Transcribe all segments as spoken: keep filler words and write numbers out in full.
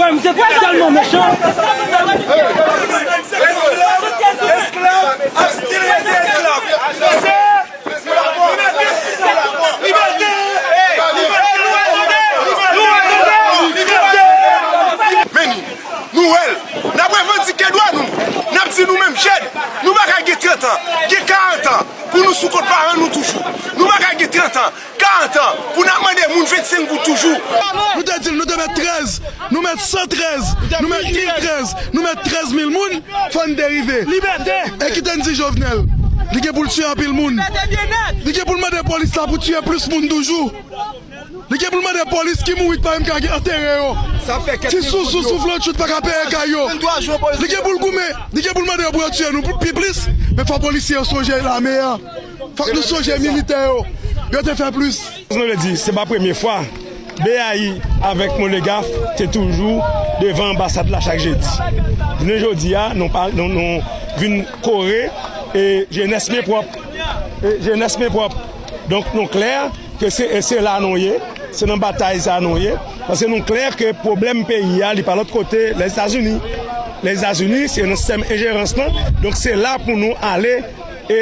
Wè, misye tèlman mechan. Esklav ap still rete esklav. Men ni, nou wè l, n ap revandike dwa nou. N ap di nou menm jèn, nou pa ka gen trant an, gen karant an, pou nou sou kont paran nou toujou. Nou pa ka gen trant an, karant an, pou n ap mande moun vennsenk goud toujou. Nou te di l, nou te mèt trèz, nou mèt san trèz, nou mèt mil trèz, nou mèt trèz mil moun, fò n derive. Libète! E kite n di Jovenel, li gen pou l tiye anpil moun. Li gen pou l mande polis la pou tiye plis moun toujou. Li gen pou l mande polis ki mouri ki pa menm ka gen antere yo. Ti sousou, souflantchout pa ka peye kay yo. Li gen pou l goumen, li gen pou l mande yo pou yo tiye nou pi plis. Men fò polisye yo sonje lame a. Fòk nou sonje militè yo. Yo te fè plis. Nou vle di, se pa premye fwa. B A I avèk Molegaf te toujou devan anbasad la chak jedi. Jounen jodi a, nou pa, nou, nou vin kore e jenès men pwòp. E jenès men pwòp. Donk, nou klè ke se, e se la nou ye, se nan batay sa nou ye. Paske nou klè ke pwoblèm peyi a, li pa lòt kote, Lèzetazini. Lèzetazini, se nan sistèm enjerans lan. Donk, se la pou nou ale e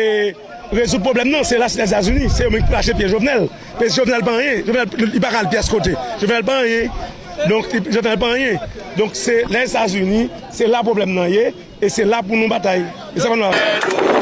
rezoud pwoblèm nan. Se la, se Lèzetazini. Se yo menm ki rache pye Jovenel. Paske Jovenel pa anyen. Jovenel, li pa ka al pyès kote. Jovenel pa anyen. Donk, li, Jovenel pa anyen. Donk, se Lèzetazini, se la pwoblèm nan ye. E se la pou nou batay. E sa pa nou.